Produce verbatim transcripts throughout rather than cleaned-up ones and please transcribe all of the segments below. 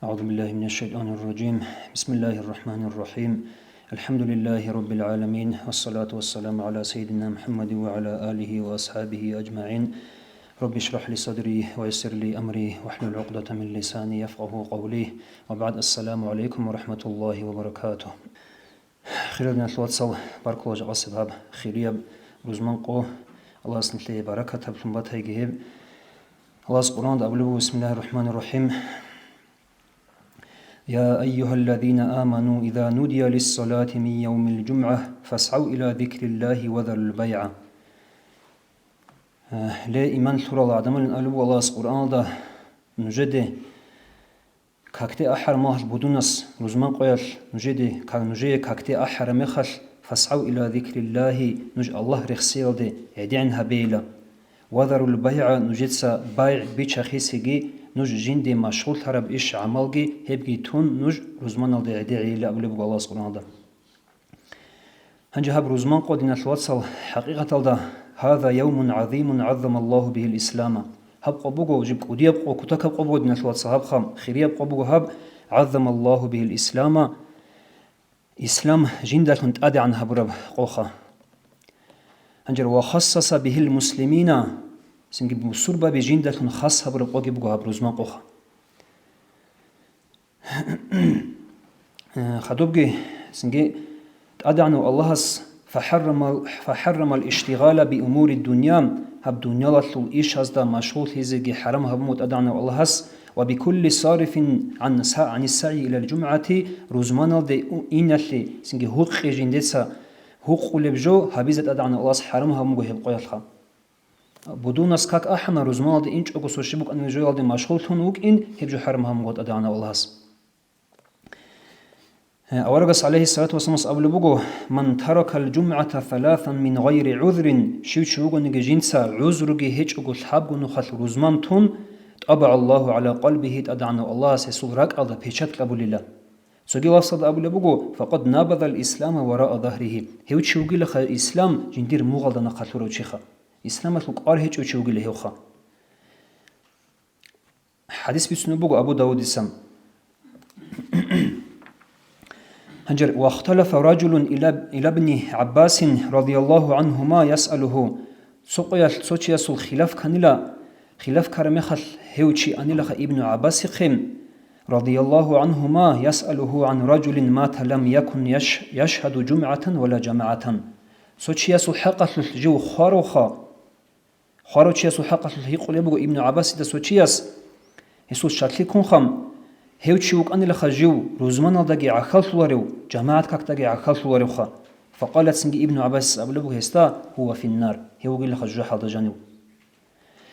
أعوذ بالله من الشيطان الرجيم. بسم الله الرحمن الرحيم. الحمد لله رب العالمين، والصلاة والسلام على سيدنا محمد وعلى آله وأصحابه أجمعين. رب اشرح لي صدري ويسر لي أمري واحلل عقدة من لساني يفقهوا قولي. وبعد، السلام عليكم ورحمة الله وبركاته. Хирал диналъул вацал, баркула жакъасеб гьаб хирияб рузман къо, Аллагьас нилъее баракатаблъун батайги гьеб. Аллагьас Къуръанда абулеб буго: بسم الله الرحمن الرحيم. يا أيها الذين آمنوا إذا نودي للصلاة من يوم الجمعة فاسعوا إلى ذكر الله وذروا البيع. Э, ле, иман лъурал гӀадамал, абулеб буго Аллагьас Къуръаналда, нужеде какде ахӀараб мехалъ будунас, рузман къоялъ нужеде, ка-, нужее какде ахӀараб мехалъ, فاسعوا إلى ذكر الله, нуж Аллагь рехсеялде гӀедегӀин гьабейила. وذروا البيع, нужеца байгӀ бичахъесеги, нуж жинде машгъуллъараб иш-гӀамалги, гьебги тун, нуж рузманалде гӀедегӀейила, абулеб буго Аллагьас Къуръаналда. Гьанже гьаб рузман къо, диналъул вацал, хӀакъикъаталда, هذا يوم عظيم عظم الله به الإسلام. Гьаб къо буго, жиб кӀудияб къо, кутакаб къо буго, диналъул вацал, гьаб хам, хирияб къо буго гьаб, عظم الله به الإسلام, ислам жиндалъун тӀадегӀан гьабураб къоха. Гьанже وخصص به المسلمين, цинги бусурбаби жиндалъун хас гьабураб къоги буго гьаб рузман къоха. Э, хадубги, цинги, ТӀадегӀанав Аллагьас فحرم، فحرم الاشتغال بأمور الدنيا, гьаб дуниялалъул ишазда машгъуллъизеги хӀарам гьабун буго ТӀадегӀанав Аллагьас, وبكل صارف عن سع-، عن السعي إلى الجمعة, рузманалде у-, иналъе, цинги гьукъи жиндеца гьукъулеб жо гьабизе ТӀадегӀанав Аллагьас хӀарам гьабун буго гьеб къоялъха. Будунас как ахӀана, рузманалде инчӀого цо щиб букӀанила жоялде машгъуллъун вукӀин, гьеб жо хӀарам гьабун буго ТӀадегӀанав Аллагьас. Гье, аварагас, гӀалайгьиссалату вассаламас, абулеб буго: من ترك الجمعة ثلاثا من غير عذر, щив чи вугониги жинца гӀузруги гьечӀого лъабго нухалъ рузман тун, طبع الله على قلبه, ТӀадегӀанав Аллагьас гьесул ракӀалда печать кьабулила. Цоги лафзалда абулеб буго: فقد نبذ الإسلام وراء ظهره. Гьев чи вугилаха ислам жиндир мугъалда нахъа лъурав чиха. Исламалъул кӀвар гьечӀев чи вугила гьевха. ХӀадис бицунеб буго Абу Давудица. Гьанже: واختلف رجل إلى، إلى ابن عباس رضي الله عنهما يسأله. Цо къоялъ цо чиясул хилаф кканила, хилаф ккараб мехалъ гьев чи анилаха Ибну ГӀаббасихъе, رضي الله عنهما، يسأله عن رجل مات لم يكن يش-، يشهد جمعة ولا جماعة. Цо чиясул хӀакъалъулъ жив хваравха, Хварав чиясул хӀакъалъулъ гьикъулеб буго Ибну ГӀаббасида цо чияс, гьесул щаклъи ккунха, гьев чи вукӀанилаха жив рузманалдаги гӀахьаллъуларев, жамагӀат какдаги гӀахьаллъуларевха. فقال, цинги Ибну ГӀаббасис абулеб буго гьесда: هو في النار, гьев вугилаха жужахӀалда жанив.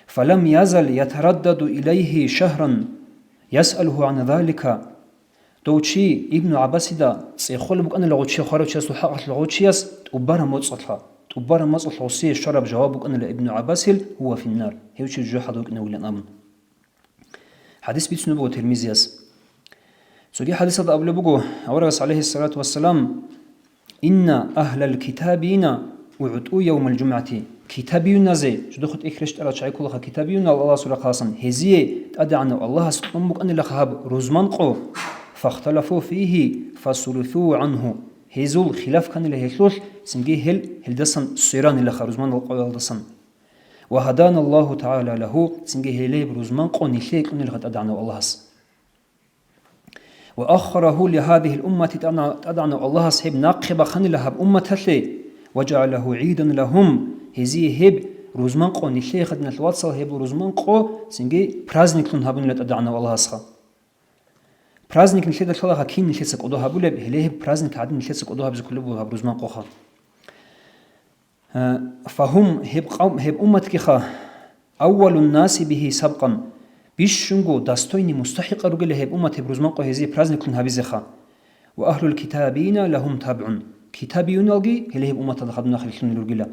فلم يزل يتردد إليه شهرا يسأله عن ذلك. Дов чи Ибну ГӀаббасида цӀехолеб букӀанила гъов чи, хварав чиясул хӀакъалъулъ гъов чияс тӀубараб моцӀалъ, тӀубараб моцӀалъ гъосие щвараб жаваб букӀанила Ибну ГӀаббасил: هو في النار, гьев чи жужахӀалда вукӀине вугилан абун. ХӀадис бицунеб буго Тирмизияс. Цоги хӀадисалда абулеб буго аварагас, гӀалайгьиссалату вассалам: إن أهل الكتابين أعطوا يوم الجمعة. Китабиюназе, жидехъе тӀехь рещтӀарал чагӀи кколаха китабиюнал Аллагьасул рахъалъан, гьезие ТӀадегӀанав Аллагьас кьун букӀанилаха гьаб рузман къо, فاختلفوا فيه فسلفوا عنه. Гьезул хилаф кканила гьелъулъ, цинги гьел гьелдасан сверанилаха, рузманал къоялдасан. وهدانا الله تعالى له, цинги гьелеб рузман къо нилъее кьунилаха ТӀадегӀанав Аллагьас. وأخره لهذه الأمة, ТӀадегӀанав Аллагьас гьеб нахъе бахъанила гьаб умматалъе, وجعله عيدا لهم, гьезие гьеб рузман къо нилъее, диналъул вацал, гьеб рузман къо цинги праздниклъун гьабунила ТӀадегӀанав Аллагьасха. Праздник нилъеда лъалаха, кин нилъеца кӀодо гьабулеб, гьеле гьеб праздник гӀадин нилъеца кӀодо гьабизе кколеб буго гьаб рузман къоха. Э, فهم, гьеб къавм, гьеб умматгиха, أول الناس به سبقا, бищунго достойный, мустахӀикъал ругила гьеб уммат гьеб рузман къо гьезие праздниклъун гьабизеха. وأهل الكتابين لهم تبع, китабиюналги гьеле гьеб умматалда хадуб нахъе рилълъунел ругила.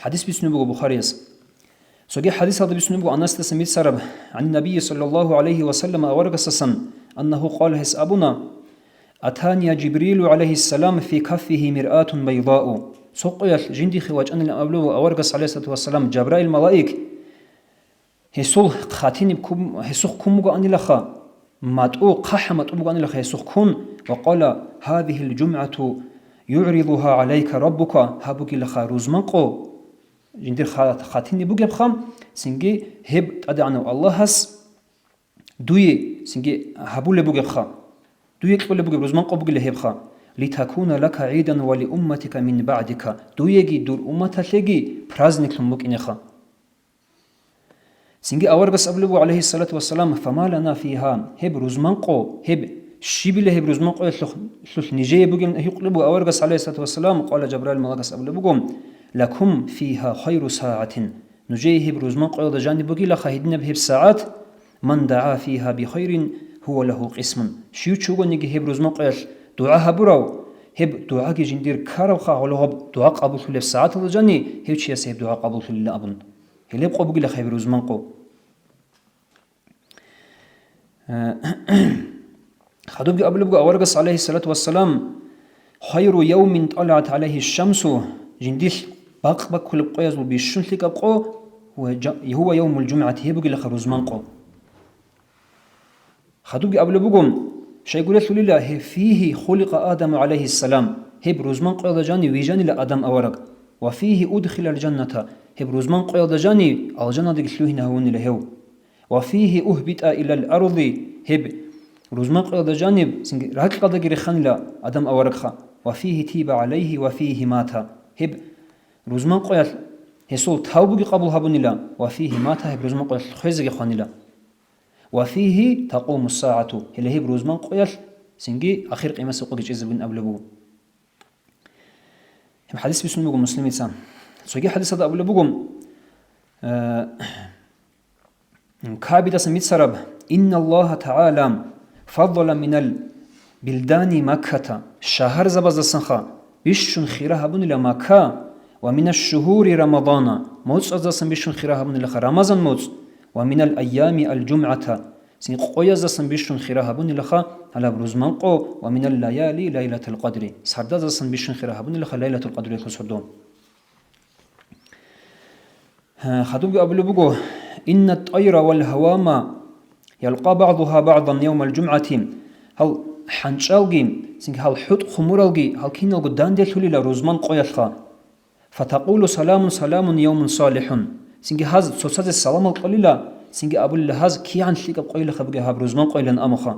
ХӀадис бицунеб буго Бухарияс. Цоги хӀадисалда бицунеб буго Анасдасан бицараб, عن النبي صلى الله عليه وسلم, аварагасдасан, أنه قال, гьес абуна: أتاني جبريل عليه السلام في كفه مرآة بيضاء. Цо къоялъ жиндихъе вачӀанилан абулеб аварагас, гӀалайгьиссалату вассалам, Жабраил малаик Гьесул хъатиниб ккун, гьесухъ ккун бугоанилаха, матӀу, хъахӀа матӀу бугоанилаха гьесухъ ккун, ва къала: «Гьадигьил жумгӀату югӀридугьа гӀалайка раббука», гьаб бугилаха рузман къо, жиндир ха-, хъатиниб бугебха, цинги гьеб ТӀадегӀанав Аллагьас дуе цинги гьабулеб бугебха, дуе кьолеб бугеб рузман къо бугила гьебха, «литакуна лака гӀидан ва ли умматика мин баъдика», дуеги дур умматалъеги праздниклъун букӀинеха. Цинги аварагас абулеб буго, гӀалайгьиссалату вассалам: «Фама лана фигьа», гьеб рузман къо, гьеб щибила гьеб рузман къоялъулъ нижее бугеб гьикъулеб буго аварагас, гӀалайгьиссалату вассалам, къала Жабраил малакас абулеб буго: «Лакум фигьа хайру сагӀатин», нужее гьеб рузман къоялда жаниб бугилаха гьединаб гьеб сагӀат, «ман дагӀа фигьа бихайрин гьува лагьу къисмун», щив чи вугониги гьеб рузман къоялъ дугӀа гьабурав, гьеб дугӀаги жиндир ккаравха, гьола гьаб дугӀа къабуллъулеб сагӀаталда жани гьев чиясе гьеб дугӀа къабуллъулила абун. Гьелеб къо бугилаха гьеб рузман къо. Э, хадубги абулеб буго аварагас, гӀалайгьиссалату вассалам: «Хайру явмин тӀалаат гӀалайгьи шамсу», жиндилъ бакъ баккулеб къоязул бищун лъикӀаб къо, ва жа-, «гьува явмул жумгӀати», гьеб бугилаха рузман къо. Хадубги абулеб буго, щайгурелъулила, гьеб: «Фигьи хуликъа Адаму гӀалайгьиссалам», гьеб рузман къоялда жани вижанила Адам авараг, «ва фигьи удхилал жанната», гьеб рузман къоялда жани алжаналдаги лъугьина гьавунила гьев, «ва фигьи угьбитӀа илал арди», гьеб рузман къоялда жаниб цинги ракьалдаги реханила Адам аварагха, «ва фигьи тиба гӀалайгьи ва фигьи мата», гьеб рузман къоялъ гьесул тавбуги къабул гьабунила, «ва фигьи мата», гьеб рузман къоялъ хвезеги хванила. «Ва фигьи такъуму сагӀату», гьеле гьеб рузман къоялъ цинги ахир къиямасеб къоги чӀезабун абулеб буго. Гьеб хадис бицун буго Муслимица. Цоги хадисалда абулеб буго, э, Кабидасан бицараб: «Инналлагьа тагӀала фаддала минал билдани Макката», шагьарзабаздасанха бищун хира гьабунила Макка, «ва минаш шугьури Рамадана», моцӀаздасан бищун хира гьабунилаха Рамазан моцӀ, «ва минал айями ал-жумгӀата», цин къояздасан бищун хира гьабунилаха гьалаб рузман къо, «ва минал лаяли лайлатал къадри», сардаздасан бищун хира гьабунилаха Лайлатул Къадриялъул сордо. Гьа, хадубги абулеб буго: «Инна тӀайра вал гьавама ялкъа багӀдугьа багӀдан явмал жумгӀати», гьал хӀанчӀалги, цинги гьал хӀутӀ-хъумуралги, гьал киналго данделъулила рузман къоялъха. «Фатакъулу: саламун, саламун, явмун салихӀун». Цинги гьаз цоцазе саламал кьолила, цинги абулила гьаз: «КигӀан лъикӀаб къойилаха бугеб гьаб рузман къойилан амуха».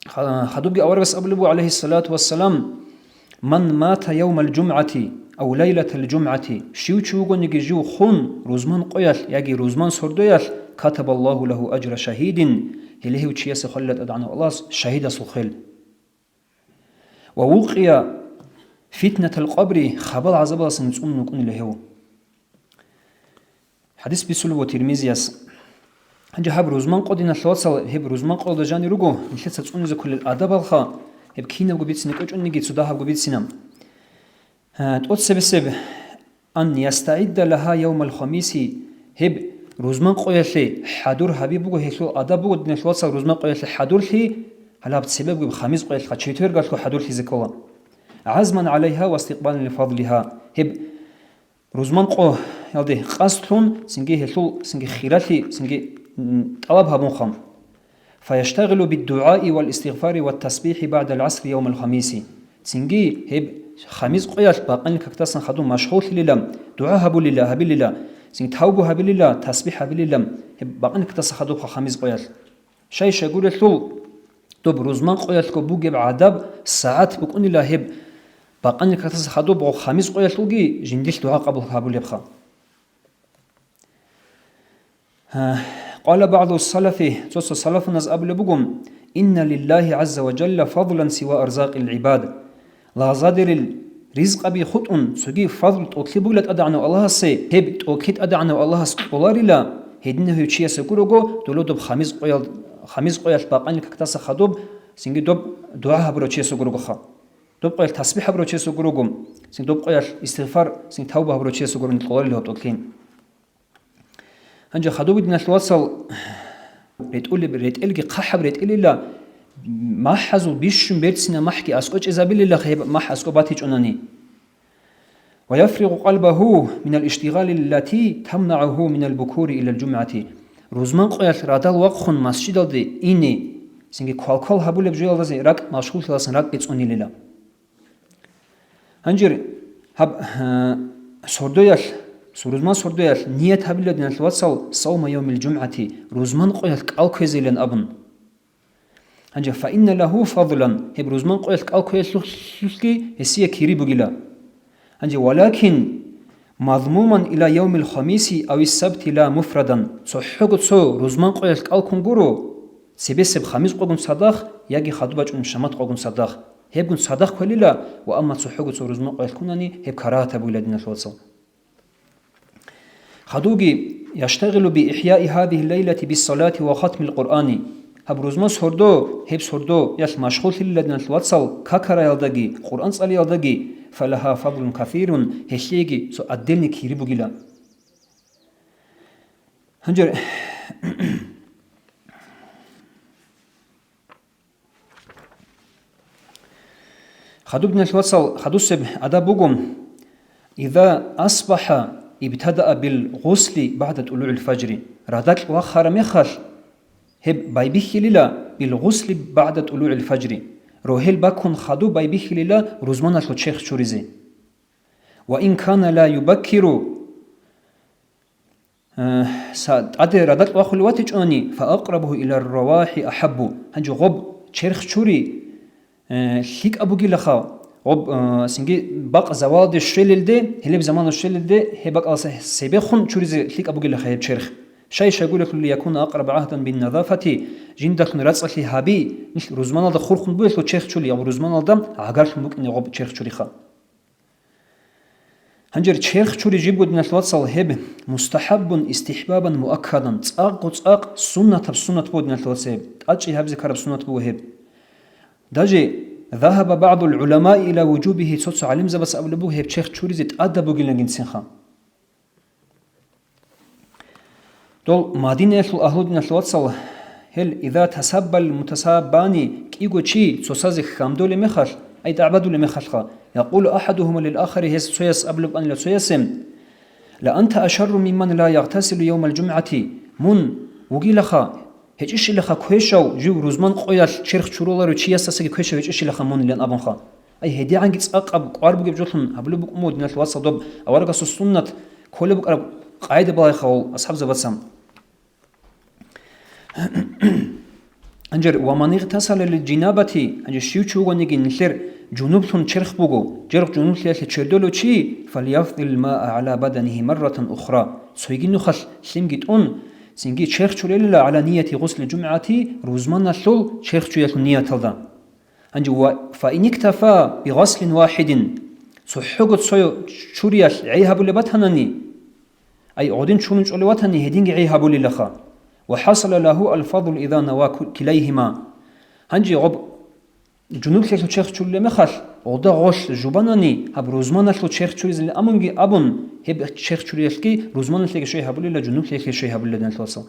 Ха-, хадубги аварагас абулеб буго, гӀалайгьиссалату вассалам: «Ман мата явмал жумгӀати ав лайлатал жумгӀати», щив чи вугониги жив хун рузман къоялъ яги рузман сордоялъ, «катабаллагьу лагьу ажра шагьидин», гьеле гьев чиясе хвалила ТӀадегӀанав Аллагьас шагьидасул хвел. «Ва вукъия фитнатал къабри», хабал гӀазабаласан цӀунун вукӀунила гьев. Хадис бицулеб буго Тирмизияс. Гьанже гьаб рузман къо, диналъул вацал, гьеб рузман къоялда жанир руго, нилъеца цӀунизе кколел адабалха, гьеб кинабго бицине кӀочӀониги цо дагьабго бицина. Гьа, тӀоцебесеб: «Ан ястагӀидда лагьа явмал хамиси», гьеб рузман къоялъе хӀадур гьаби буго, гьелъул адаб буго, диналъул вацал, рузман къоялъе хӀадурлъи, гьалаб цебеб бугеб хамис къоялъха, четвергалъго хӀадурлъизе ккола. «ГӀазман гӀалайгьа ва истикъбалан лифадлигьа», гьеб рузман къоялде къасдлъун, цинги гьелъул, цинги хиралъи, цинги, м, тӀалаб гьабунха. «Фаяштагъилу биддугӀаи вал истигъфари ва тасбихӀи багӀдал гӀасри явмал хамиси». Цинги гьеб хамис къоялъ бакъанил кактасан хадуб машгъуллъилила, дугӀа гьабулила, гьабилила, цинги тавбу гьабилила, тасбихӀ гьабилила, гьеб бакъанил кактасан хадубха хамис къоялъ. Щай-щай гурелъул, доб рузман къоялъго бугеб гӀадаб сагӀат букӀунила гьеб бакъанил кактаса хадуб гъо хамис къоялъулги жиндилъ дугӀа къабул гьабулебха. Гьа, къала багӀду салафи, цо-цо салафуназ абулеб буго: «Инна лиллагьи гӀазза ва жалла фадлан сива арзакъил гӀибад». Лагъзадерил ризкъаби хутӀун, цоги фадл тӀокӀлъи бугила ТӀадегӀанав Аллагьасе, гьеб тӀокӀлъи ТӀадегӀанав Аллагьас кьоларила, гьединав гьев чиясего руго, дола доб хамиз къоял-, хамиз къоялъ бакъанил кактаса хадуб, цинги доб дугӀа гьабурав чиясего ругоха. Доб къоялъ тасбихӀ гьабурав чиясего руго, цин доб къоялъ истигъфар, цин тавба гьабурав чиясего ругин кьоларила гьеб тӀокӀлъи. Гьанже хадуб, диналъул вацал, ретӀулеб ретӀелги хъахӀаб ретӀелила, махӀазул бищун берцина махӀги аскӀочӀезабилила гьеб махӀ аскӀоб батичӀунани. ويفرغ قلبه من الاشتغال التي تمنعه من البكور إلى الجمعة. Рузман къоялъ радал вахъун масжидалде ине, цинги квалквал гьабулеб жоялдазе ракӀ, машгъуллъиласан ракӀги цӀунилила. Гьанже гьаб, э, сордоялъ, рузман сордоялъ ният гьабила, диналъ вацал, саума явмил жумгӀати, рузман къоялъ кӀал кквезейилан абун. Гьанже, фаинна лагьу фадлан, гьеб рузман къоялъ кӀал кквеялъулъги гьесие кири бугила. Гьанже, валакин мазмуман ила явмил хамиси авис сабти ла муфрадан, цохӀого цо рузман къоялъ кӀал ккун гуро, цебесеб хамис къогун цадахъ яги хадуб бачӀунеб шамат къогун цадахъ, гьебгун цадахъ кквелила, ва амма цохӀого цо рузман къоялъ ккунани, гьеб карагьат гьабугила, диналъ вацал. Хадуги, яштагъилу би ихӀяи гьадигьи лайлати биссалати ва хатмил Къуръани. Гьаб рузман сордо, гьеб сордоялъ машгъуллъилила, диналъ вацал, какараялдаги, Къуръан цӀалиялдаги, фалагьа фадлун касирун, гьелъиеги цо отдельный кири бугила. Гьанже Хадуб, диналъ вацал, хадусеб адаб буго: «Иза асбахӀа ибтадаа бил гъусли багӀда тӀулугӀил фажри». Радакь вахараб мехалъ, гьеб байбихьилила, бил гъусли багӀда тӀулугӀил фажри, рогьел бакун хадуб байбихьилила рузманалъул черх чуризе. «Ва ин кана ла юбаккиру», Э, са-, тӀаде радакь вахулев ватичӀони, «фа акърабугьу илар равахӀи ахӀаббу». Гьанже гъоб черх чури, э, лъикӀаб бугилаха, гъоб, э, цинги бакъ завалалде щвелелде, гьелеб замана щвелелде, гьеб бакӀалдаса цебехун чуризе лъикӀаб бугилаха гьеб черх. Шай-шайгурелъул, «лиякуна акъраба гӀагьдан бин назафати», жиндалъун рацӀцӀалъи гьаби, нилъ рузманалда хурхун бугелъул черх чули, абу рузманалда гӀагарлъун букӀине гъоб черх чуриха. Гьанже черх чури жибго, диналъ вацал, гьеб мустахӀаббун истихӀбабан муаккадан, цӀакъго-цӀакъ суннатаб суннат буго, диналъ вацал, гьеб тӀадчӀи гьабизе ккараб суннат буго гьеб. Даже загьаба багӀдул гӀуламаи ила вужубигьи, цо-цо гӀалимзабаца абулеб буго гьеб черх чуризе тӀадаб бугилангинцинха. Дол Мадинаялъул агьлу, диналъ вацал, гьел, «иза тасаббал мутасаббани», кӀиго чи цосазе хьамдолеб мехалъ, ай дагӀбадулеб мехалъха, «якъулу ахӀадугьума лил ахари», гьес цояс абулеб анила цоясе: «Ла анта ашарру мимман ла ягътасилу явмал жумгӀати», мун вугилаха, гьечӀищилаха квешав жив рузман къоялъ черх чуруларев чиясдасаги квешав гьечӀищилаха мун, илан абунха. Ай, гьедигӀанги цӀакъаб кӀвар бугеб жолъун гьабулеб букӀун буго, диналъ вацал, доб аварагасул суннат кколеб букӀараб къагӀида балайха, гьал асхӀабзабацан. Гьанже, «ва ман игътасала лил жинабати», гьанже щив чи вугониги нилъер жунублъун черх буго, черх жунублъиялъе чвердолев чи, «фальяфдил маа гӀала баданигьи марратан ухра», цойги нухалъ лъимги тӀун, цинги черх чурелила, «гӀала нияти гъусли жумгӀати», рузманалъул черх чуялъул нияталда. Гьанже ва, «фа ин иктафа би гъаслин вахӀидин», цохӀого цо чуриялъ гӀей гьабулеб батанани, ай, гъодин чурун чӀолев ватани, гьединги гӀей гьабулилаха. «Ва хӀасала лагьу алфадлу иза нава ку-, килайгьима». Гьанже гъоб жунублъиялъул черх чурулеб мехалъ, гъода гъолъ жубанани, гьаб рузманалъул черх чуризелин амунги абун, гьеб черх чуриялъги рузманалъеги щвей гьабулила, жунублъиялъеги щвей гьабулила, диналъ вацал.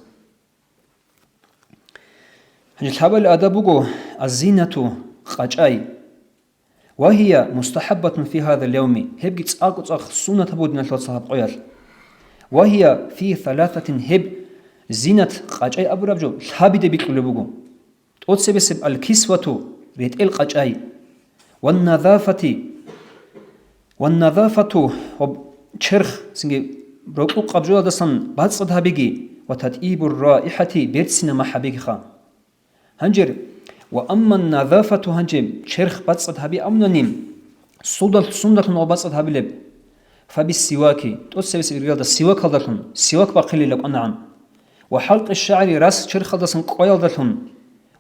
Гьанже лъабал адаб буго аззинату, къачӀай. «Ва гьия мустахӀаббатун фи гьадал явми», гьебги цӀакъ-цӀакъ суннатаб буго, диналъ вацал, гьаб къоялъ. «Ва гьия фи саласатин», гьеб зинат, къачӀай абураб жо лъабиде бикьулеб буго. ТӀоцебесеб алкисвату, ретӀел къачӀай. Ванназафати, ванназафату, ва черх, цинги рокьукъаб жоялдасан бацӀцӀад гьабиги, ва татӀибур раихӀати, берцинаб махӀ гьабигиха. Гьанже, ва амма назафату, гьанже черх бацӀцӀад гьаби абунани, судал-, сундалъун ва бацӀцӀад гьабилеб? Фабис сиваки, тӀоцебесеб иргалда сивакалдалъун, сивак бахъилила кӀванагӀан. Ва хӀалкъи шагӀри, рас черхалдасан кӀваялдалъун,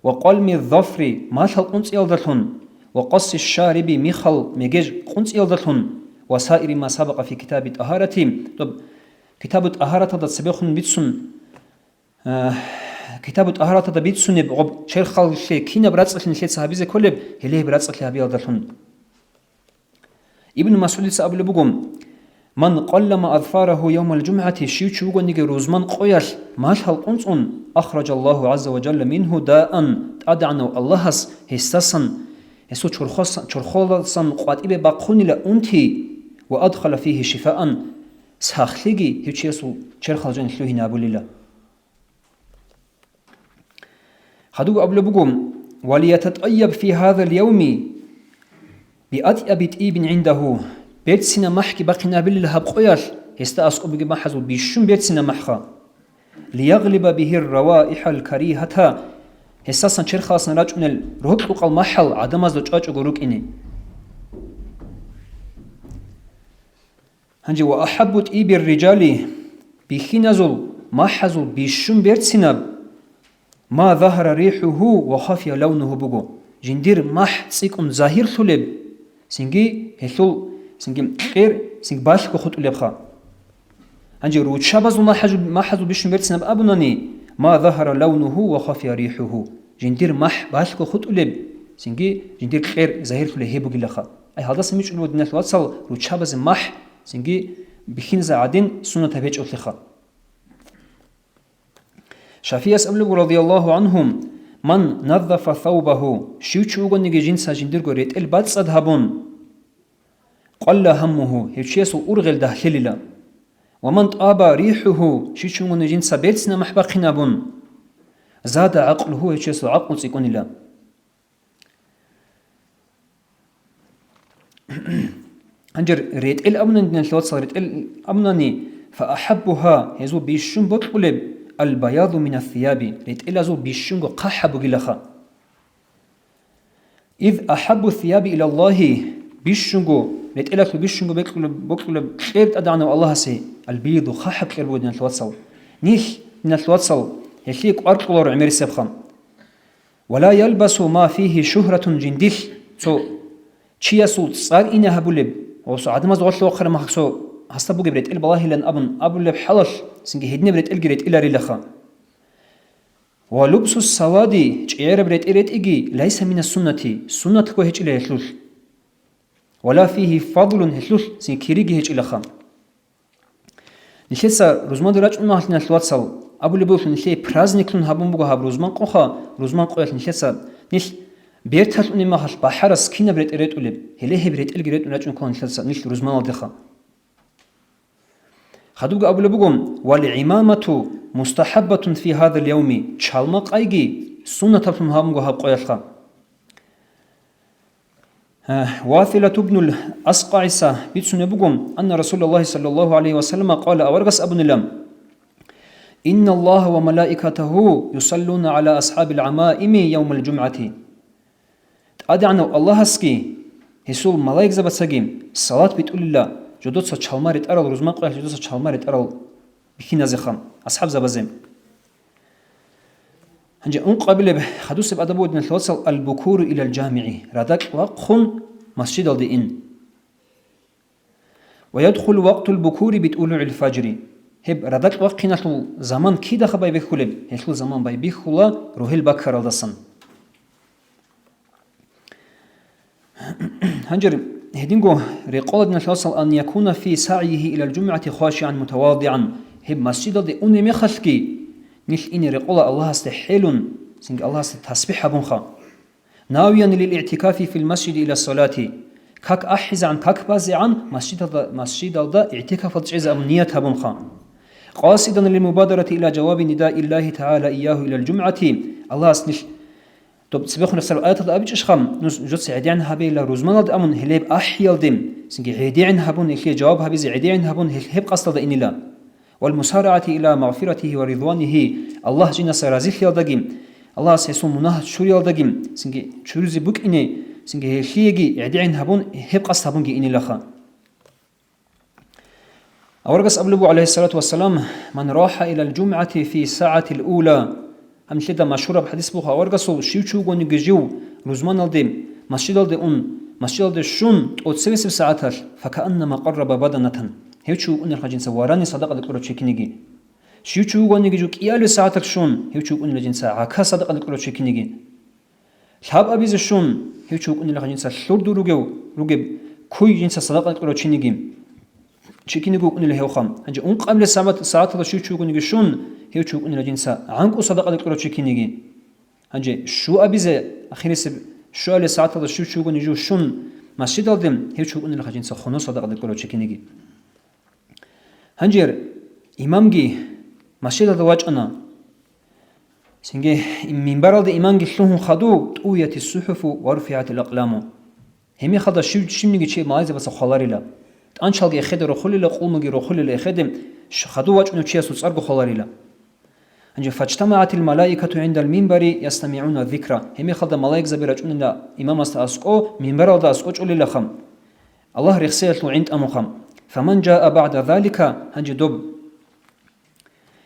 ва къалми зафри, малъал къунцӀиялдалъун, ва къасси шариби, михал мегеж къунцӀиялдалъун, ва саири ма сабакъа фи китаби тӀагьарати, доб китабу тӀагьараталда цебехун бицун, э, китабу тӀагьараталда бицунеб гъоб черхаллъи кинаб рацӀцӀалъи нилъеца гьабизе кколеб, гьеле гьеб рацӀцӀалъи гьабиялдалъун. Ибн МасгӀудица абулеб буго: «Ман къаллама азфарагьу явмал жумгӀати», щив чи вугониги рузман къоялъ малъал къунцӀун, «ахражаллагьу гӀазза ва жалла мингьу даан», ТӀадегӀанав Аллагьас гьесдасан, гьесул чорхоса-, чорхоласан къватӀибе бахъунила унти, ва адхала фигьи шифаан, сахлъиги гьев чиясул черхалда жаниб лъугьине абулила. Хадуб абулеб буго: «ВалиятатӀайяб фи гьазал явми биатӀяби тӀибин гӀиндагьу», берцинаб махӀги бахъинабилила гьаб къоялъ, гьесда аскӀоб бугеб махӀазул бищун берцинаб махӀха. «Лиягълиба бигьир раваихӀал каригьата», гьесдасан черхалдасан рачӀунел рокьукъал махӀал гӀадамазда чӀвачӀого рукӀине. Гьанже: «Ва ахӀаббу тӀибир рижали», бихьиназул махӀазул бищун берцинаб, «ма загьара рихӀугьу ва хафия лавнугьу» буго, жиндир махӀ цӀикӀкӀун загьирлъулеб, цинги гьелъул, цинги кьер, цинги балъго хутӀулебха. Гьанже руччабазул махӀажу-, махӀазул бищун берцинаб абунани, «ма загьара лавнугьу ва хафия рихӀугьу», жиндир махӀ балъго хутӀулеб, цинги жиндир кьер загьирлъулеб гьеб бугилаха. Ай, гьалдаса мичӀулеб, диналъ вацал, руччабазе махӀ, цинги бихьиназда гӀадин суннатаб гьечӀолъиха. ШафигӀияс абулеб буго, радияллагьу гӀангьу: «Ман наззафа саубагьу», щив чи вугониги жинца жиндирго ретӀел бацӀцӀад гьабун, «къалла гьаммугьу», гьев чиясул ургъел дагьлъилила. «Ва ман тӀаба рихӀугьу», щив чи вугониги жинца берцинаб махӀ бахъинабун, «зада гӀакълугьу», гьев чиясул гӀакълу цӀикӀкӀунила. Гьанже ретӀел абунани, диналъ вацал, ретӀел абунани, «фа ахӀаббугьа», гьезул бищун бокьулеб, «албаязу минас сияби», ретӀелазул бищунго хъахӀаб бугилаха. «Из ахӀаббу сияби илаллагьи», бищунго, ретӀелалъул бищунго бекьулеб, бокьулеб кьер ТӀадегӀанав Аллагьасе, «албийду», хъахӀаб кьер буго, диналъ вацал. Нилъ, диналъ вацал, гьелъие кӀвар кьоларо гӀемерисебха. «Ва ла ялбасу ма фигьи шугьратун», жиндилъ цо чиясул цӀар ине гьабулеб, ва цо гӀадамаз гъорлъ вахъараб махалъ цо гьасда бугеб ретӀел балагьилан абун абулеб хӀалалъ, цинги гьединаб ретӀелги ретӀиларилаха. «Ва лубсу савади», чӀегӀераб ретӀел ретӀиги, «лайса мина суннати», суннатго гьечӀила гьелъулъ. «Ва ла фигьи фадлун», гьелъулъ цин кириги гьечӀилаха. Нилъеца рузманалде рачӀун махалъ, диналъ вацал, абулеб буго, нилъее праздниклъун гьабун буго гьаб рузман къоха, рузман къоялъ нилъеца, нилъ берталъ унеб махалъ бахӀарас кинаб ретӀел ретӀулеб, гьеле гьеб ретӀелги ретӀун рачӀун ккола нилъеца, нилъ рузманалдеха. Хадубги абулеб буго: «Вал гӀимамату мустахӀаббатун фи гьадал явми», чалма къайги суннатаблъун гьабун буго гьаб къоялъха. Василату бнул АскъагӀиса бицунеб буго, анна Расулаллагьи саллаллагьу гӀалайгьи ва саллама къала, аварагас абунила: «Инналлагьа ва малаикатагьу юсаллуна гӀала асхӀабил гӀамаими явмал жумгӀати». ТӀадегӀанав Аллагьасги гьесул малаикзабацаги салат битӀулила жодоца чалма ретӀарал, рузман къоялъ жодоца чалма ретӀарал бихьиназеха, асхӀабзабазе. Гьанже ункъабилеб хадусеб адаб буго, диналъ вацал, аль-букуру илал жамигӀи, радакь вахъун масжидалде ин. Ва ядхулу вакътул букури битӀулугӀил фажри, гьеб радакь вахъиналъул заман кидаха байбихьулеб? Гьелъул заман байбихьула рогьел баккаралдасан. Гьанже гьединго рекъола, диналъ вацал, ан якуна фи сагӀйигьи илал жумгӀати хашигӀан мутавадигӀан, гьеб масжидалде унеб мехалъги, нилъ ине рекъола Аллагьасде хӀелун, цинги Аллагьасде тасбихӀ гьабунха. Навиян лил игӀтикафи фил масжиди ила салати, как ахӀизегӀан, как базегӀан масжидалда, масжидалда игӀтикафалде чӀезе абун ният гьабунха. Къасидан лил мубадарати ила жаваби нидаи Ллагьи тагӀала ийягьу илал жумгӀати, Аллагьас нилъ Доб цебехун рехсараб аяталда абичӀищха, нуж-, нужеца гӀедегӀин гьабейила рузманалде абун гьелеб ахӀиялде, цинги гӀедегӀин гьабун, гьелъие жаваб гьабизе гӀедегӀин гьабун, гьел гьеб къасдалда инила. Вал мусарагӀати ила магъфиратигьи ва ридванигьи, Аллагь жинаса разилъиялдаги, Аллагьас гьесул мунагь чуриялдаги, цинги чуризе букӀине, цинги гьелъиеги гӀедегӀин гьабун, гьеб къасд гьабунги инилаха. Аварагас абулеб буго, гӀалайгьиссалату вассалам: «Ман рахӀа илал жумгӀати фи сагӀатил ула». Гьанлъидал машгьураб хӀадис буго аварагасул: «Щив чи вугониги жив рузманалде, масжидалде ун, масжидалде щун тӀоцебесеб сагӀаталъ, факааннама къарраба баданатан». Гьев чи вукӀунелха жинца варани садакъаде кьурав чи киниги. Щив чи вугониги жив кӀиабилеб сагӀаталъ щун, гьев чи вукӀунила жинца гӀака садакъаде кьурав чи киниги. Лъаб абизе щун, гьев чи вукӀунила жинца лъурду ругев, ругеб куй жинца садакъа кьурав чиниги, чи киниги вукӀунила гьевха. Гьанже ункъабилеб сагӀат-, сагӀаталда щив чи вугониги щун, гьев чи вукӀунила жинца гӀанкӀу садакъа кьурав чи киниги. Гьанже щу абизе, ахирисеб щуабилеб сагӀаталда щив чи вугони жив щун, Масжидалде гьев чи вукӀунилаха жинца хунус садакъаде кколев чи киниги. Гьанже имамги масжидалда вачӀана. Цинги минбаралда имамги лъугьун хадув, тӀувиятис сухӀуфу ва руфигӀатил акъламу. Гьеб мехалда щив-, щивниги чи малаикзабаца хваларила. ТӀанчалги эхеде рохулила, къулмуги рохулила эхеде, ш-, хадув вачӀунев чиясул цӀарго хваларила. Гьанже фаджтамагӀатил малаикату гӀиндал минбари ястамигӀуна зикра. Гьеб мехалда малаикзаби рачӀунила имамасда аскӀо, минбаралда аскӀо чӀолилаха. Аллагь рехсеялъул гӀин тӀамуха. Фаман жаа баъда залика, гьанже доб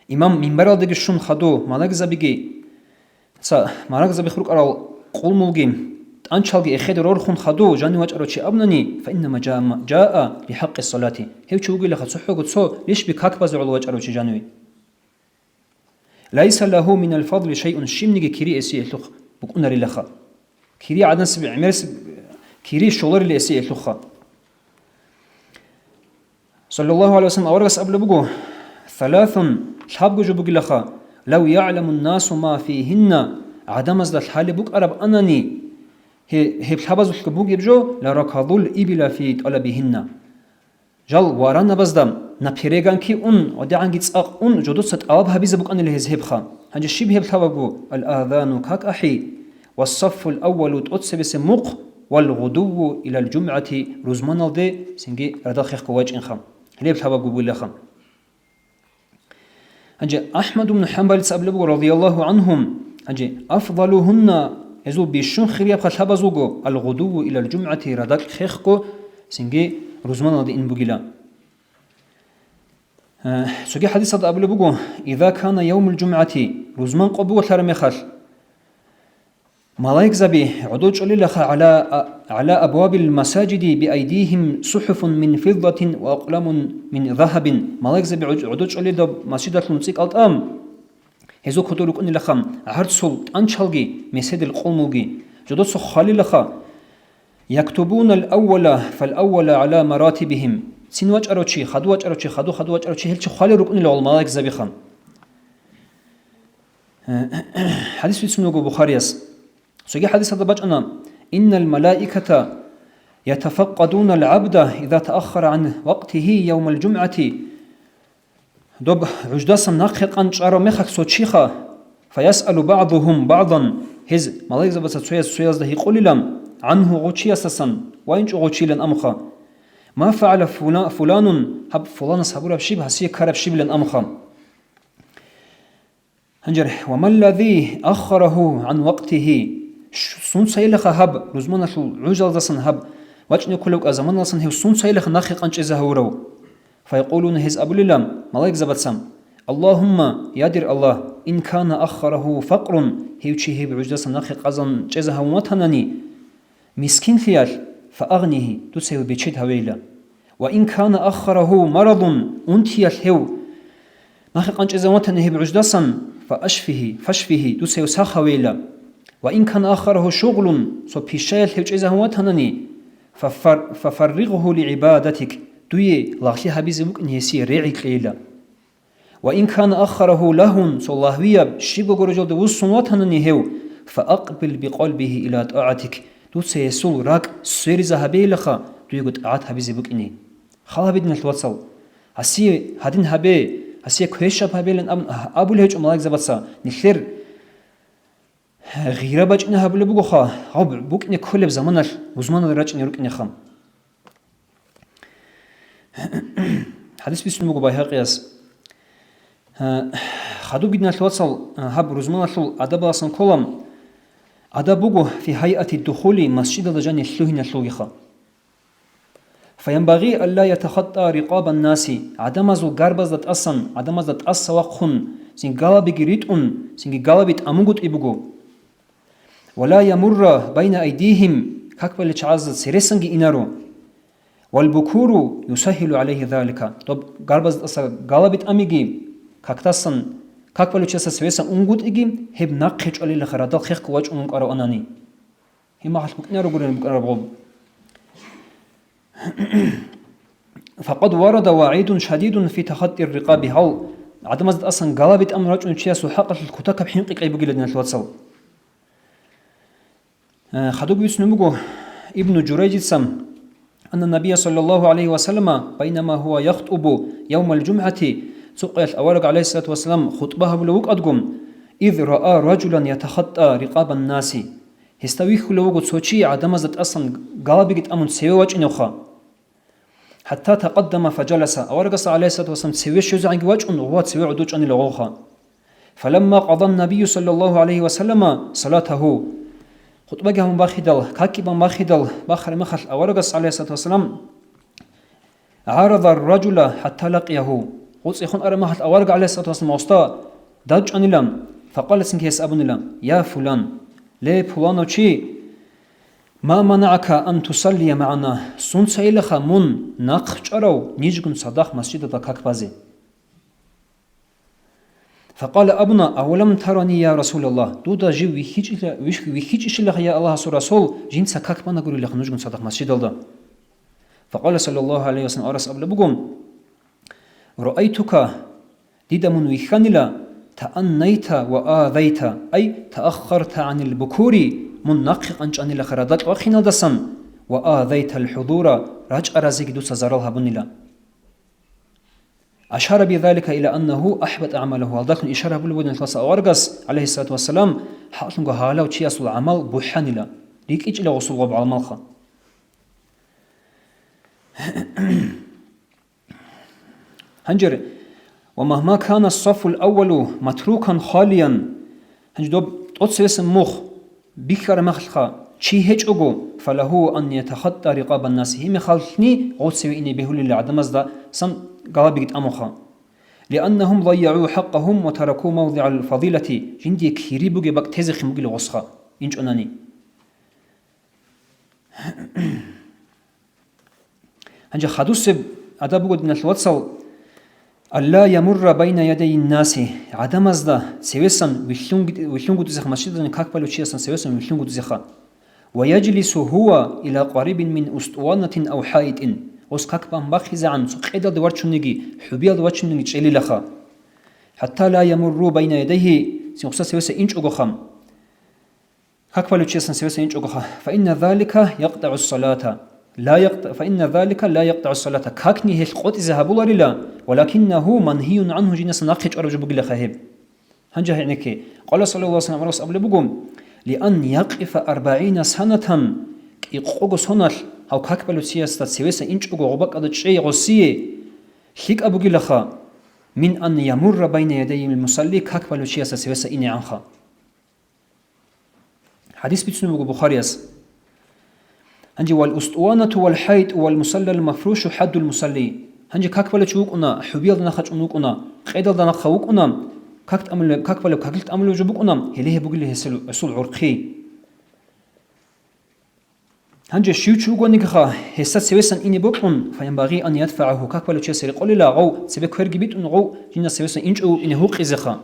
имам минбаралдаги щун хадув, малаикзабиги, ца, малаикзабихъ рукӀарал къулмулги, тӀанчалги эхеде рорхун хадув, жанив вачӀарав чи абунани, фаиннама жаа, жаа лихӀакъи салати. Гьев чи вугилаха цохӀого цо лишби как базе гӀоло вачӀарав чи жаниве. Лайса лагьу минал фадли шайъун, щибниги кири эсиялъухъ букӀунарилаха. Кири гӀадасеб гӀемерисеб, кири щоларила эсиялъухъа. Саллаллагьу гӀалайгьи ва саллам аварагас абулеб буго: «Саласун, лъабго жо бугилаха, лав ягӀламун насу ма фигьинна, гӀадамазда лъалеб букӀараб анани, гье-, гьеб лъабазулъ бугеб жо, ла ракадул ибила фи тӀалабигьинна». Жал варанабазда напереганки ун ва дагӀанги цӀакъ ун жодоца тӀалаб гьабизе букӀанила гьез гьебха. Гьанже щиб гьеб лъабабго? Ал-азану, как ахӀи, ва саффул аввалу, тӀоцебесеб мухъ, вал гъудувву илал жумгӀати, рузманалде цинги радал хехго вачӀинха. Гьеб лъабабго бугилаха. Гьанже АхӀмад ибн ХӀамбалица абулеб буго, радияллагьу гӀанхум, гьанже, афдалугьунна, гьезул бищун хириябха лъабазулго, ал-гъудувву илал жумгӀати, радакь хехго, цинги рузманалде ин бугила. Э, цоги хӀадисалда абулеб буго, иза кана явмул жумгӀати, рузман къо бугелъара мехалъ, малаикзаби гӀодов чӀолилаха гӀала, а, гӀала абвабил масажиди биайдигьим сухӀуфун мин фиддатин ва акъламун мин загьабин. Малаикзаби гӀод-, гӀодов чӀолилда масжидалъун цӀикӀкӀал тӀам, гьезул кодор рукӀунилаха гӀарцул тӀанчалги, меседил къулмулги. Жодоца хвалилаха, яктубунал аввала фал аввала гӀала маратибигьим. Цин вачӀарав чи, хадув вачӀарав чи, хадув, хадув вачӀарав чи, гьел чи хвалел рукӀунила гьал малаикзабиха. ХӀадис бицун буго Бухарияс. Цоги хӀадисалда бачӀана: «Иннал малаиката ятафаккъадунал гӀабда иза тааххара гӀан вакътигьи явмал жумгӀати». Доб гӀуждасан нахъе къан чӀарав мехалъ цо чиха, фаясъалу баъдугьум баъдан, гьез малаикзабаца цояс цоязда гьикъулилан, гӀангьу гъочиясасан, вайинчӀо гъочилан амха. Ма фагӀала фула-, фуланун, гьаб фуланас гьабураб щиб, гьасие ккараб щибилан амха. Гьанже, «Ва маллази аххарагьу гӀан вакътигьи?» Щ-, сунцайилаха гьаб, рузманалъул гӀужалдасан гьаб вачӀине кколеб кӀа заманалсан гьев сунцайилаха нахъе къанчӀезе гьавурав? Фаякъулуна, гьез абулила, малаикзабаца: «Аллагьумма, я дир Аллагь, ин кана аххарагьу факърун», гьев чи гьеб гӀуждасан нахъе къазан чӀезе гьавун ватанани, мискинлъиялъ, фаагънигьи, дуца гьев бечед гьавейила. Ва ин кана аххарагьу марадун, унтиялъ гьев нахъе къанчӀезе ватани гьеб гӀуждасан, фаашфигьи, фашфигьи, дуца гьев сах гьавейила. Ва ин кана аххарагьу шугълун, цо пишаялъ гьев чӀезе гьавун ватанани, фафар-, фафарригъгьу лигӀибадатик, дуе лагълъи гьабизе букӀин гьесие регӀи кьейила. Ва ин кана аххарагьу лагьун, цо лагьвияб щибго гурожалде вуссун ватанани гьев, фаакъбил бикъалбигьи ила тӀагӀатик, дуца гьесул ракӀ свериза гьабейилаха, дуего тӀагӀат гьабизе букӀине. Хал гьабе, диналъ вацал, гьасие гьадин гьабе, гьасие квешаб гьабейилан абун абулеб гьечӀо малаикзабаца, нилъер гъира бачӀине гьабулеб бугоха, гьаб букӀине кколеб заманалъ рузманалде рачӀине рукӀинеха. ХӀадис бицун буго Байгьакъияс. Э, хадуб, диналъ вацал, э, гьаб рузманалъул адабаласан ккола, адаб буго фи гьайати духули, масжидалда жанир лъугьиналъулгиха. Фаянбагъи алла ятахаттӀа рикъабан наси, гӀадамазул гарбазда тӀасан, гӀадамазда тӀаса вахъун, цин галабиги ритӀун, цинги галаби тӀамунгутӀи буго. Ва ла ямурра байна айдигьим, как балел чагӀазда цересанги инаро. Вал букуру юсагьилу гӀалайгьи залика. Доб гарбаздаса галаби тӀамиги, какдасан, как балев чиясда цевесан унгутӀиги, гьеб нахъе чӀвалилаха радал хехго вачӀун вукӀарав анани. Гьеб махалъ букӀинаро гурин букӀараб гъоб. Факъад варада вагӀидун шадидун фи тахаттир рикъаби, гьал гӀадамазда тӀасан галаби тӀамун рачӀунев чиясул хӀакъалъулъ кутакаб хӀинкъи кьей бугила, диналъ вацал. Э, хадуб бицунеб буго, Ибну Журайжица, анна набия саллаллаху гӀалайхи ва саллама, байнама гьува яхтӀубу явмал жумгӀати, цо къоялъ авараг гӀалайхиссалату вассалам хутӀба гьабулев вукӀадго, ид раа ражулан ятахаттӀа рикъабан наси, гьесда вихьулев вуго цо чи гӀадамазда тӀасан галабиги тӀамун цеве вачӀиневха. ХӀатта такъаддама фажаласа, аварагасда гӀалайхиссалату вассалам цеве щвезегӀанги вачӀун, гъугьа цеве гӀодов чӀанила гъовха. Фаламма къадан набию саллаллаху гӀалайхи ва саллама салатагьу, хутӀбаги гьабун бахидал, какги бан бахидал, бахараб мехалъ аварагас гӀалайхиссалату вассалам гӀарада ражула хӀатта лакъиягьу, гъоцӀи хун араб мехалъ авараг гӀалайхиссалату вассалам гъосда дачӀанила. Факъала, цинги гьес абунила: «Я фулан, ле пуланав чи, ма манаъака ан тусаллия магӀана, сунцайилаха мун нахъ чӀарав нижгун цадахъ масжидалда как базе?» Факъала абуна: «Авалам тарани, я Расулаллагь, дуда жив вихьичӀила-, вихь-, вихьичӀищилаха, я Аллагьасул Расул, жинца как банагурилаха нужгун цадахъ масжидалда?» Факъала саллаллаху гӀалайхи ва саллам, аварагас абулеб буго: «Раайтука, дида мун вихьанила, тааннайта ва азайта, ай тааххарта гӀанил букури, мун нахъе къанчӀанилаха радакь вахиналдасан, ва азайтал хӀудура, рачӀаразеги дуца зарал гьабунила». Ашара бизалика ила аннагьу ахӀбата гӀамалагьу, гьалдалъун ишара гьабулеб бугин аварагас, гӀалайхиссалату вассалам, хӀакълъунго гьалав чиясул гӀамал бухӀанила, рикӀкӀичӀила гъосул гъоб гӀамалха. Гьанже, «Ва магьма кана ас-саффул аввалу матрукан халиян», гьанже доб тӀоцевесан мухъ бихьараб мехалъха чи гьечӀого, «фалагьу ан ятахаттӀа рикъабан нас», гьеб мехалъни гъоцеве ине бегьулила гӀадамаздасан галабиги тӀамунха. «Лианнагьум зайягӀу хӀакъагьум ва тараку мавдигӀал фадилати», жиндие кири бугеб бакӀ тезехъин бугила гъосха, инчӀонани. Гьанже хадусеб адаб буго, диналъул вацал, «Алла ямурра байна ядайин наси», гӀадамазда цевесан вилълъун-, вилълъунгутӀизеха, масжидалда как балев чиясан цевесан вилълъунгутӀизеха. «Ва яжлису гьува ила къарибин мин устӀуванатин ав хӀаитӀин», гъос как бан бахизегӀан цо къедалде вачунниги, хӀубиялде вачунниги чӀелилаха. «ХӀатта ла ямурру байна ядайгьи», цин гъосда цевеса инчӀогоха. Как балев чиясан цевеса инчӀогоха, «фаинна залика якътагӀу салата, ла якъта-, фаинна залика ла якътагӀу салата», какни гьелъ къотӀизе гьабуларила, «валакиннагьу мангьиюн гӀангьу», жинаса нахъе чӀвараб жо бугилаха гьеб. Гьанже гьенекке, къала саллаллаху гӀалайхи ва саллам, аварагас абулеб буго: «Лиан якъифа арбагӀина санатан», кӀикъого соналъ гьав как балев чиясда цевеса инчӀого гъобакӀалда чӀей гъосие, лъикӀаб бугилаха, «мин ан ямурра байна ядайгьил мусалли», как балев чиясда цевеса инегӀанха. ХӀадис бицунеб буго Бухарияс. Гьанже, «Вал устӀуванату вал хӀайтӀу вал мусаллал мафрушу хӀаддул мусалли». Гьанже как балев чи вукӀуна, хӀубиялда нахъа чӀун вукӀуна, къедалда нахъа вукӀуна, как тӀамулеб, как балев, какил тӀамулеб жо букӀуна, гьеле гьеб бугила гьесул, гьесул гӀурхъи. Гьанже щив чи вугониги ха, гьесда цевесан ине бокьун, «фаянбагъи ан ядфагӀагьу», как балев чиясе рекъолила, гъов цебе кверги битӀун, гъов жинас цевесан инчӀого вукӀине гьукъизеха.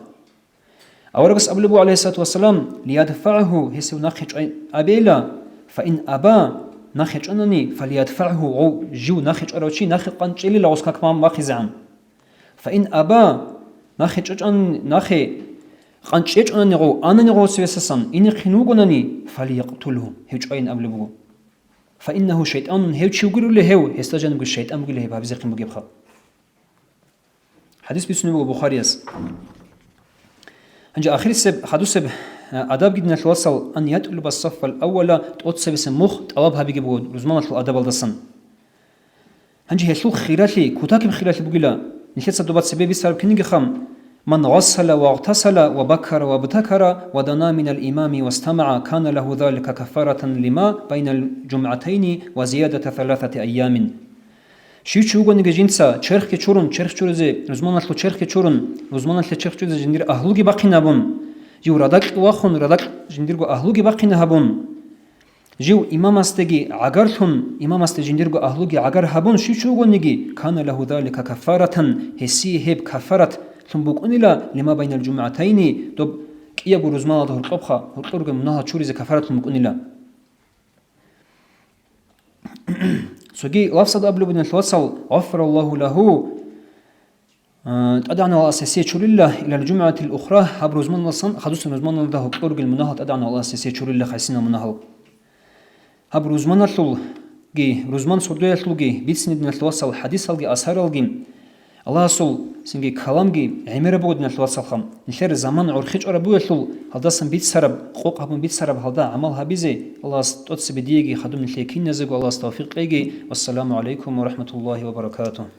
Аварагас абулеб буго, гӀалайхиссалату вассалам, «ЛиядфагӀагьу», гьесив нахъе чӀвай абейила, «фаин аба», нахъе чӀванани, «фалядфагӀгьу», гъов жив нахъе чӀварав чи нахъе къанчӀелила гъос как бан бахизегӀан. «Фаин аба», нахъе чӀвачӀан-, нахъе къанчӀечӀонани гъов, анани гъов цевесасан, инехъин вугонани, «фалякътулгьу», гьев чӀвайин абулеб буго. «Фаиннагьу шайтӀанун», гьев чи вугилули гьев, гьесда жанибги шайтӀан бугила гьеб гьабизехъин бугебха. ХӀадис бицунеб буго Бухарияс. Гьанже ахирисеб, хадусеб, э, адабги, диналъул вацал, «ан ятӀлуба саффал аввала», тӀоцебесеб мухъ тӀалаб гьабиги буго рузманалъул адабалдасан. Гьанже гьелъул хиралъи, кутакаб хиралъи бугила, нилъеца доба цебе бицараб кинигиха: «Ман гъассала вагътасала ва баккара вабтакара ва дана минал имами вастамагӀа, кана лагьу залика каффаратан лима байнал жумгӀатайни ва зиядата саласати айямин». Щив чи вугониги жинца черхги чурун, черх чуризе, рузманалъул черхги чурун, рузманалъе черх чуризе жиндир агьлуги бахъин гьабун, жив радакь вахун, радакь жиндирго агьлуги бахъин гьабун, жив имамасдеги гӀагарлъун, имамасде жиндирго агьлуги гӀагар гьабун, щив чи вугониги, кана лагьу залика каффаратан, гьесие гьеб каффаратлъун букӀунила, лима байнал жумгӀатайни, доб кӀиябго рузманалда гьоркьобха, гьоркьор ругел мунагьал чуризе каффаратлъун букӀунила. Цоги лафзалда абулеб буго, диналъул вацал: «Гъафараллагьу лагьу», а, тӀадегӀанав Аллагьас гьесие чурила, «илал жумгӀатил ухра», гьаб рузманалдасан хадусеб рузманалда гьоркьор ругел мунагьал тӀадегӀанав Аллагьас гьесие чурила, хасинал мунагьал. Аб рузманалъулги, рузман сордоялъулги бицине, диналъул вацал, хадисалги асаралги, Аллагьасул цинги каламги гӀемераб буго, диналъул вацалха. Нилъер заман гӀорхичӀараб буялъул, гьалдасан бицараб, къокъ гьабун бицараб гьалда гӀамал гьабизе Аллагьас тӀоцебе диеги хадуб нилъее киназего Аллагьас тавфикъ кьеги. Вассаламу гӀалайкум ва рахӀматуллагьи ва баракатугь.